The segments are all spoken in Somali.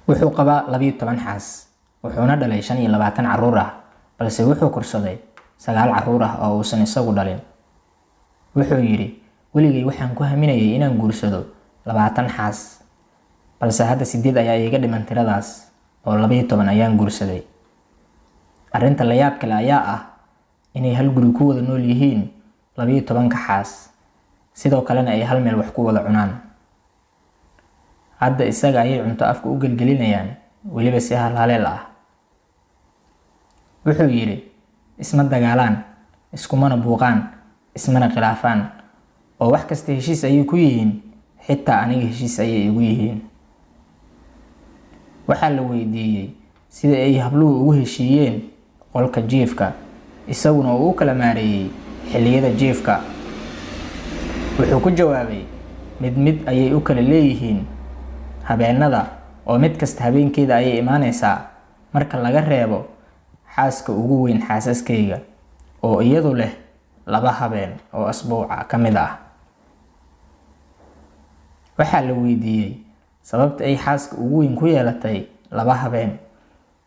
Wuxuu qabaa 12 xaas, wuxuuna dhalay 25 carruur ah, balse wuxuu korsaday 9 carruur ah oo uusan isagu dhalin. Wuxuu yidhi, weligay waxaan ku haminayay inaan guursado 20 xaas, balse hadda 8 ayaa iiga dhiman tiradaas oo 12 ayaan guursaday. Arrinta la yaab kale ayaa ah inay hal guri ku wada nool yihiin 12-ka xaas, sidoo kalena ay hal meel wax ku wada cunaan. Hadda isaga ayay cunto afka u gelgelinayaan, weliba si halhaleel ah. Wuxuu yidhi, isma dagaalaan, iskumana buuqaan, ismana khilaafaan, oo wax kasta heshiis ayay ku yihiin, xitaa aniga heshiis ayay igu yihiin. Waxaa la weydiiyey sida ay habluhu ugu heshiiyeen qolka jiifka, isaguna uu u kala maareeyey xilliyada jiifka. Wuxuu ku jawaabay, mid mid ayay u kala leeyihiin habeenada, oo mid kasta habeenkeeda ayay imaanaysaa, marka laga reebo xaaska ugu weyn xaasaskayga oo iyadu leh 2 habeen oo asbuuca ka mid ah. Waxaa la weydiiyey sababta ay xaaska ugu weyn ku yeelatay 2 habeen,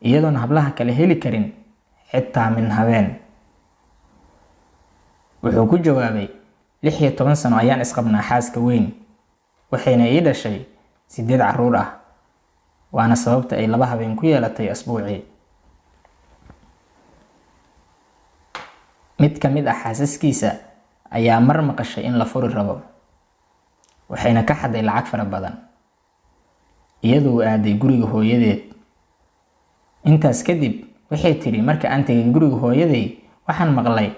iyadoon hablaha kale heli karin xitaa min habeen. Wuxuu ku jawaabay, 16 sano ayaan isqabnaa xaaska weyn, waxayna ii dhashay 8 carruur ah, waana sababta ay 2 habeen ku yeelatay asbuucii. Mid ka mid ah xaasaskiisa ayaa mar maqashay in la furi rabo, waxayna ka xaday lacag fara badan, iyadoo aaday guriga hooyadeed. Intaas kadib waxay tiri, marka aan tegay guriga hooyaday waxaan maqlay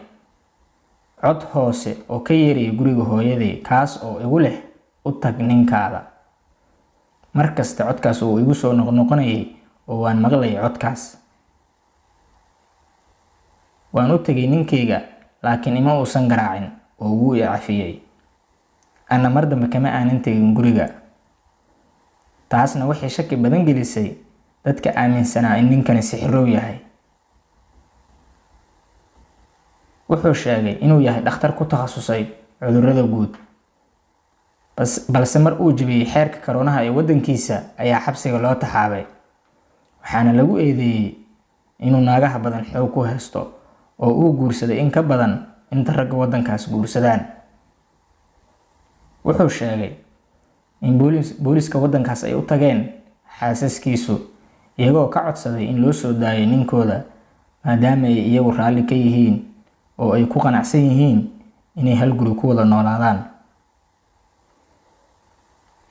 cod hoose oo ka yeeraya guriga hooyaday, kaas oo igu leh u tag ninkaada. Mar kasta codkaas uu igu soo noqnoqonayay oo waan maqlay codkaas. Waan u tegay ninkayga, laakiin ima uusan garaacin oo wuu i cafiyey. Anna mar dambe kama aanan tegin guriga. Taasna waxay shaki badan gelisay dadka aaminsanaa in ninkani sixirow yahay. Wuxuu sheegay inuu yahay dhakhtar ku takhasusay cudurrada guud, balse mar uu jebiyey xeerka koroonaha ee waddankiisa ayaa xabsiga loo taxaabay, waxaana lagu eedeeyey inuu naagaha badan xoog ku haysto oo uu guursaday in ka badan inta ragga waddankaas guursadaan. Wuxuu sheegay in booliska waddankaas ay u tageen xaasaskiisu, iyagoo ka codsaday in loo soo daayo ninkooda, maadaama ay iyagu raalli ka yihiin oo ay ku qanacsan yihiin inay hal guri ku wada noolaadaan.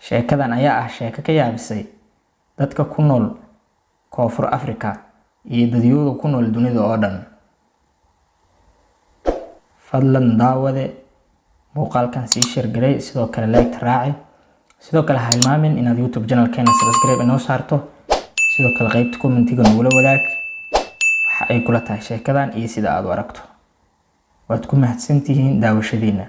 Sheekadan ayaa ah sheeko ka yaabisay dadka ku nool Koonfur Afrika iyo dadyooda ku nool dunida oo dhan. Fadlan daawade muuqaalkan sii share garay, sidoo kale like raaci, sidoo kale ha hilmaamin inaad YouTube channelkeena subscribe inoo saarto, sidoo kale qaybta commentiga nagula wadaag waxa ay kula tahay sheekadan iyo sida aad u aragto. Waad ku mahadsantihiin daawashadiina.